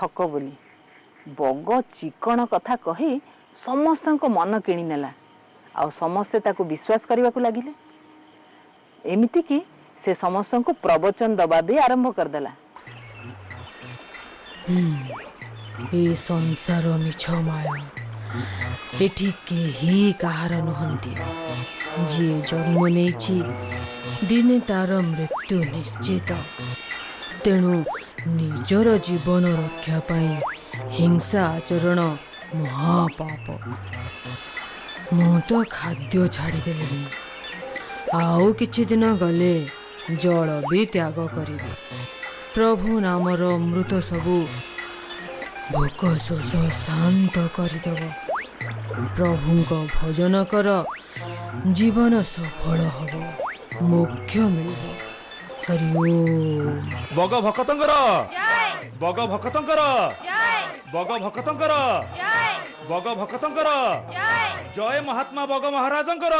ଠକ ବୋଲି। ବଗ ଚିକଣ କଥା କହି ସମସ୍ତଙ୍କ ମନ କିଣିନେଲା, ଆଉ ସମସ୍ତେ ତାକୁ ବିଶ୍ୱାସ କରିବାକୁ ଲାଗିଲେ। ଏମିତିକି ସେ ସମସ୍ତଙ୍କୁ ପ୍ରବଚନ ଦବା ବି ଆରମ୍ଭ କରିଦେଲା। ଏ ସଂସାର ମିଛ ମାୟା, ଏଠି କେହି କାହାର ନୁହନ୍ତି। ଯିଏ ଜନ୍ମ ନେଇଛି, ଦିନେ ତାର ମୃତ୍ୟୁ ନିଶ୍ଚିତ। ତେଣୁ ନିଜର ଜୀବନ ରକ୍ଷା ପାଇଁ ହିଂସା ଆଚରଣ ମହାପାପ। ମୁଁ ତ ଖାଦ୍ୟ ଛାଡ଼ିଦେଲିଣି, ଆଉ କିଛି ଦିନ ଗଲେ ଜଳ ବି ତ୍ୟାଗ କରିବି। ପ୍ରଭୁ ନାମର ଅମୃତ ସବୁ ଭୋକ ଶୋଷ ଶାନ୍ତ କରିଦେବ। ପ୍ରଭୁଙ୍କ ଭଜନ କର, ଜୀବନ ସଫଳ ହବ, ମୋକ୍ଷ ମିଳିବ। ହରି ଓମ୍। ବଗ ଭକତଙ୍କର, ବଗ ଭକତଙ୍କର, ବଗ ଭକତଙ୍କର, ବଗ ଭକତଙ୍କର ଜୟ। ମହାତ୍ମା ବଗ ମହାରାଜଙ୍କର।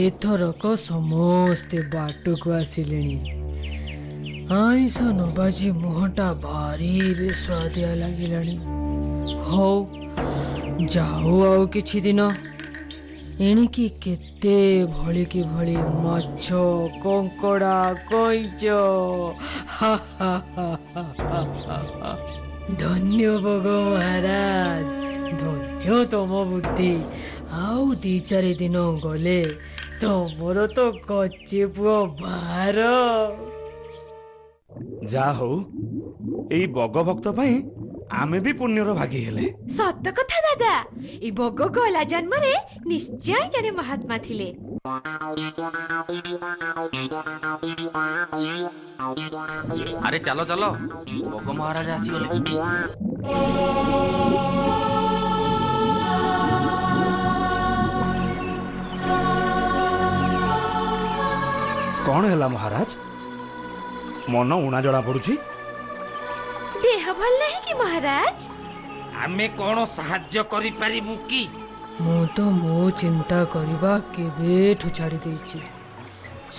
ଏଥରକ ସମସ୍ତେ ବାଟକୁ ଆସିଲେଣି। ଆଇଁଷ ନବାଜି ମୁହଁଟା ଭାରି ବେସୁଆଦିଆ ଲାଗିଲାଣି। ହଉ, ଯାଉ ଆଉ କିଛି ଦିନ। ଏଣିକି କେତେ ଭଳିକି ଭଳି ମାଛ, କଙ୍କଡ଼ା, କଇଁଚ। ହା ହା ହା ହା ହା ହା। ଧନ୍ୟ ବଗ ମହାରାଜ, ଧନ୍ୟ ତମ ବୁଦ୍ଧି। ଆଉ ଦି ଚାରି ଦିନ ଗଲେ ତମର ତ କଚେ ପୁଅ ଭାର। ଯା ହଉ, ଏଇ ବଗ ଭକ୍ତ ପାଇଁ ଆମେ ବି ପୁଣ୍ୟର ଭାଗୀ ହେଲେ। ସତ କଥା ଦାଦା, ଏ ବଗ ଗଲା ଜନ୍ମରେ ନିଶ୍ଚୟ ଜଣେ ମହାତ୍ମା ଥିଲେ। ଆରେ ଚାଲ ଚାଲ, ବଗ ମହାରାଜା ଆସିଗଲେ। କଣ ହେଲା ମହାରାଜ, ମନ ଉଣା ଜଣା ପଡୁଛି? ଦେହ ଭଲ ନାହିଁ କି ମହାରାଜ? ଆମେ କଣ ସାହାଯ୍ୟ କରିପାରିବୁ କି? ମୁଁ ତ ମୋ ଚିନ୍ତା କରିବା କେବେଠୁ ଛାଡ଼ି ଦେଇଛି।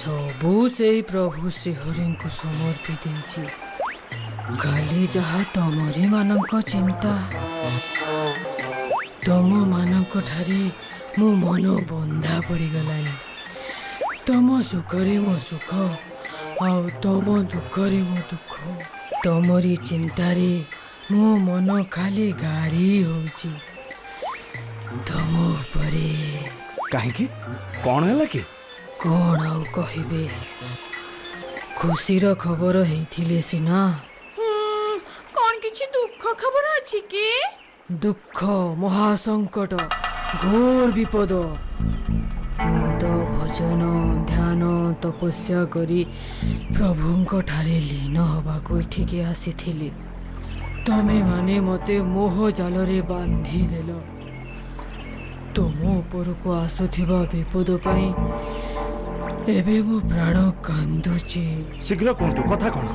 ସବୁ ସେଇ ପ୍ରଭୁ ଶ୍ରୀହରିଙ୍କୁ ସମର୍ପି ଦେଇଛି। ଖାଲି ଯାହା ତମରି ମାନଙ୍କ ଚିନ୍ତା। ତମ ମାନଙ୍କ ଠାରେ ମୋ ମନ ବନ୍ଧା ପଡ଼ିଗଲାଣି। ତମ ସୁଖରେ ମୋ ସୁଖ, ଆଉ ତମ ଦୁଃଖରେ ମୋ ଦୁଃଖ। ତମରି ଚିନ୍ତାରେ ମୋ ମନ ଖାଲି ଗାରି ହଉଛି ତମ ଉପରେ। କାହିଁକି, କଣ ହେଲା କି? କଣ ଆଉ କହିବି, ଖୁସିର ଖବର ହେଇଥିଲେ ସିନା। କଣ କିଛି ଦୁଃଖ ଖବର ଅଛି କି? ଦୁଃଖ, ମହାସଙ୍କଟ, ଘୋର ବିପଦ। ମୁଁ ତ ଭଜନ, ଧ୍ୟାନ, ତପସ୍ୟା କରି ପ୍ରଭୁଙ୍କ ଠାରେ ଲୀନ ହବାକୁ ଏଠିକି ଆସିଥିଲି। ତମେ ମାନେ ମୋତେ ମୋହ ଜାଲରେ ବାନ୍ଧିଦେଲ। ତୁମ ଉପରକୁ ଆସୁଥିବା ବିପଦ ପାଇଁ ଏବେ ମୋ ପ୍ରାଣ କାନ୍ଦୁଛି। ଶୀଘ୍ର କୁହନ୍ତୁ, କଥା କଣ?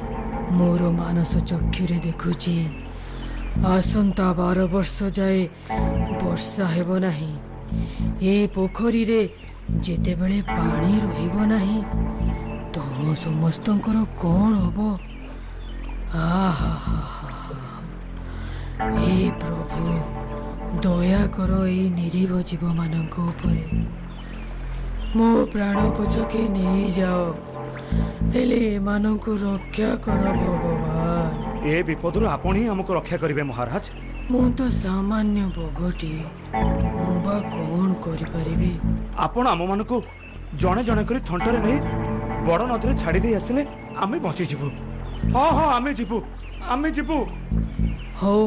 ମୋର ମାନସ ଚକ୍ଷୁରେ ଦେଖୁଛି, ଆସନ୍ତା 12 ବର୍ଷ ଯାଏ ବର୍ଷା ହେବ ନାହିଁ। ଏ ପୋଖରୀରେ ଯେତେବେଳେ ପାଣି ରହିବ ନାହିଁ, ତମ ସମସ୍ତଙ୍କର କଣ ହବ? ଆହା ହା ହା ହା। ହେ ପ୍ରଭୁ, ଦୟା କର ଏଇ ନିରୀହ ଜୀବମାନଙ୍କ ଉପରେ। ମୋ ପ୍ରାଣ ପଛକେ ନେଇଯାଅ, ହେଲେ ଏମାନଙ୍କୁ ରକ୍ଷା କର ଭଗବାନ। ଏ ବିପଦରୁ ଆପଣ ହିଁ ଆମକୁ ରକ୍ଷା କରିବେ ମହାରାଜ। ମୁଁ ତ ସାମାନ୍ୟ ବଗଟିଏ, ମୁଁ ବା କଣ କରିପାରିବି? ଆପଣ ଆମମାନଙ୍କୁ ଜଣେ ଜଣେ କରି ଥଣ୍ଟରେ ନେଇ ବଡ଼ ନଦୀରେ ଛାଡ଼ି ଦେଇ ଆସିଲେ ଆମେ ବଞ୍ଚିଯିବୁ। ହଁ ହଁ, ଆମେ ଯିବୁ, ଆମେ ଯିବୁ। ହଉ,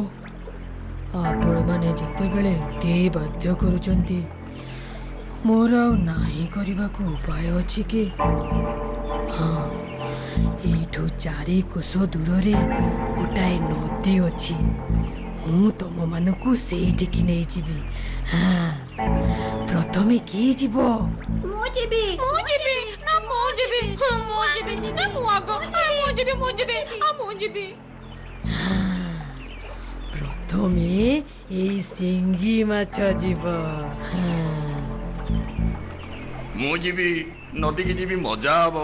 ଆପଣମାନେ ଯେତେବେଳେ ଏତେ ବାଧ୍ୟ କରୁଛନ୍ତି, ମୋର ଆଉ ନାହିଁ କରିବାକୁ ଉପାୟ ଅଛି କି? ହଁ, ଏଇଠୁ 4 କୋଶ ଦୂରରେ ଗୋଟାଏ ନଦୀ ଅଛି। ମୁଁ ତମମାନଙ୍କୁ ସେଇଠିକି ନେଇଯିବି। ହଁ, ପ୍ରଥମେ କିଏ ଯିବ? ମୁଁ ଯିବି, ମୁଁ ଯିବି। ନା, ମୁଁ ଯିବି। ହଁ, ମୁଁ ଯିବି। ନା, ମୁଁ ଆଗ। ହଁ, ମୁଁ ଯିବି, ମୁଁ ଯିବି। ହଁ, ମୁଁ ଯିବି। ପ୍ରଥମେ ଏଇ ଶିଙ୍ଗି ମାଛ ଯିବ। ହଁ। ମୁଁ ଯିବି, ନଦୀକି ଯିବି, ମଜା ହବ।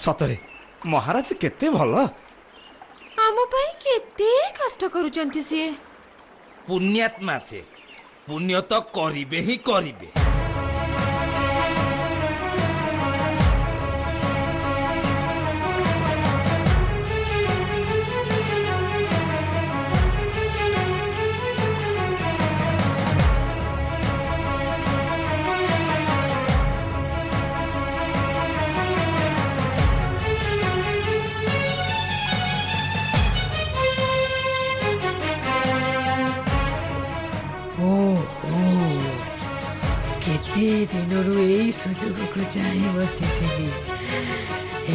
ସତରେ ମହାରାଜ କେତେ ଭଲ। ଆମ ପାଇଁ କେତେ କଷ୍ଟ କରୁଛନ୍ତି ସିଏ। ପୁଣ୍ୟାତ୍ମା ସେ, ପୁଣ୍ୟ ତ କରିବେ ହିଁ କରିବେ। ଓହୋ, କେତେ ଦିନରୁ ଏଇ ସୁଯୋଗକୁ ଚାହିଁ ବସିଥିଲି।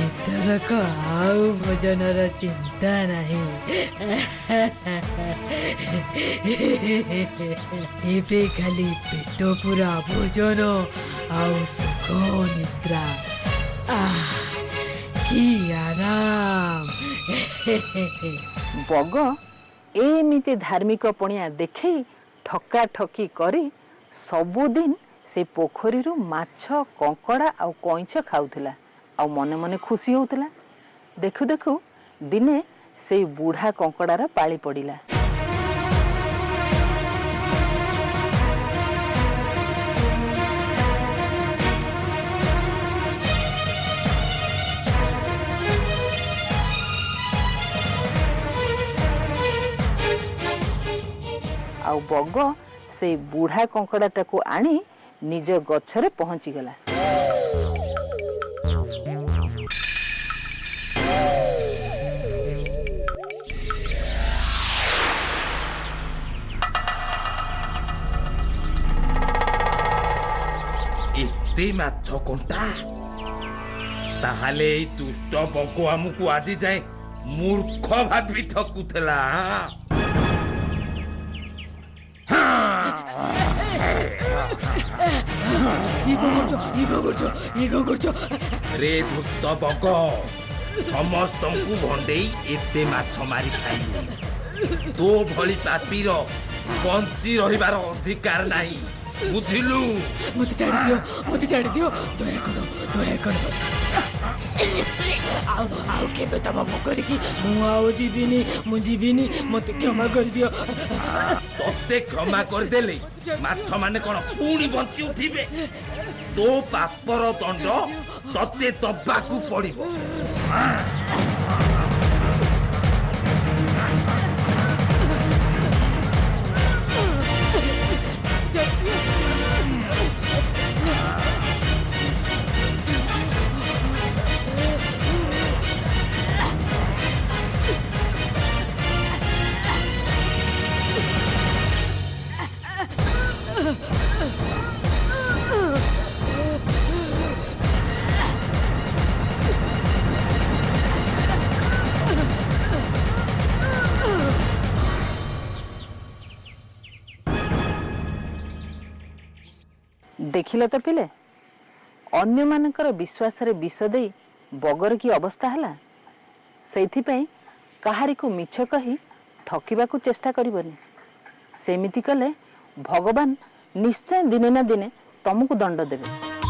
ଏଥରକ ଆଉ ଭୋଜନର ଚିନ୍ତା ନାହିଁ। ଏବେ ଖାଲି ପେଟ ପୁରା ଭୋଜନ ଆଉ ସୁଖ ନିଦ୍ରା। ଆଃ, କି ଆରାମ! ବଗ ଏମିତି ଧାର୍ମିକ ପଣିଆ ଦେଖେଇ ଠକା ଠକି କରି ସବୁଦିନ ସେ ପୋଖରୀରୁ ମାଛ, କଙ୍କଡ଼ା ଆଉ କଇଁଛ ଖାଉଥିଲା ଆଉ ମନେ ମନେ ଖୁସି ହେଉଥିଲା। ଦେଖୁ ଦେଖୁ ଦିନେ ସେଇ ବୁଢ଼ା କଙ୍କଡ଼ାର ପାଳି ପଡ଼ିଲା। ଆଉ ବଗ ସେଇ ବୁଢ଼ା କଙ୍କଡ଼ାଟାକୁ ଆଣି ନିଜ ଗଛରେ ପହଞ୍ଚିଗଲା। ଏତେ ମାଛ କଣ୍ଟା! ତାହେଲେ ଏଇ ଦୁଷ୍ଟ ବଗ ଆମକୁ ଆଜି ଯାଏ ମୂର୍ଖ ଭାବି ଠକୁଥିଲା। ଇ କଣ କରୁଛ? ଇ କଣ କରୁଛ? ଇ କଣ କରୁଛ? ରେ ଧୂର୍ତ୍ତ ବଗ, ସମସ୍ତଙ୍କୁ ଭଣ୍ଡେଇ ଏତେ ମାଛ ମାରି ଖାଇଲୁ। ତୋ ଭଳି ପାପୀର ବଞ୍ଚି ରହିବାର ଅଧିକାର ନାହିଁ, ବୁଝିଲୁ? ମୋତେ ଛାଡ଼ି ଦିଅ, ମୋତେ ଛାଡ଼ି ଦିଅ, ଦୟା କର, ଦୟା କର। ଆଉ ଆଉ କେବେ ତମ ପୋଖରୀକି ମୁଁ ଆଉ ଯିବିନି, ମୁଁ ଯିବିନି। ମୋତେ କ୍ଷମା କରିଦିଅ। ତତେ କ୍ଷମା କରିଦେଲେ ମାଛ ମାନେ କଣ ପୁଣି ବଞ୍ଚି ଉଠିବେ? ତୋ ପାପର ଦଣ୍ଡ ତତେ ଦବାକୁ ପଡିବ। ଦେଖିଲ ତ ପିଲେ, ଅନ୍ୟମାନଙ୍କର ବିଶ୍ୱାସରେ ବିଷ ଦେଇ ବଗର କି ଅବସ୍ଥା ହେଲା। ସେଇଥିପାଇଁ କାହାରିକୁ ମିଛ କହି ଠକିବାକୁ ଚେଷ୍ଟା କରିବନି। ସେମିତି କଲେ ଭଗବାନ ନିଶ୍ଚୟ ଦିନେ ନା ଦିନେ ତମକୁ ଦଣ୍ଡ ଦେବେ।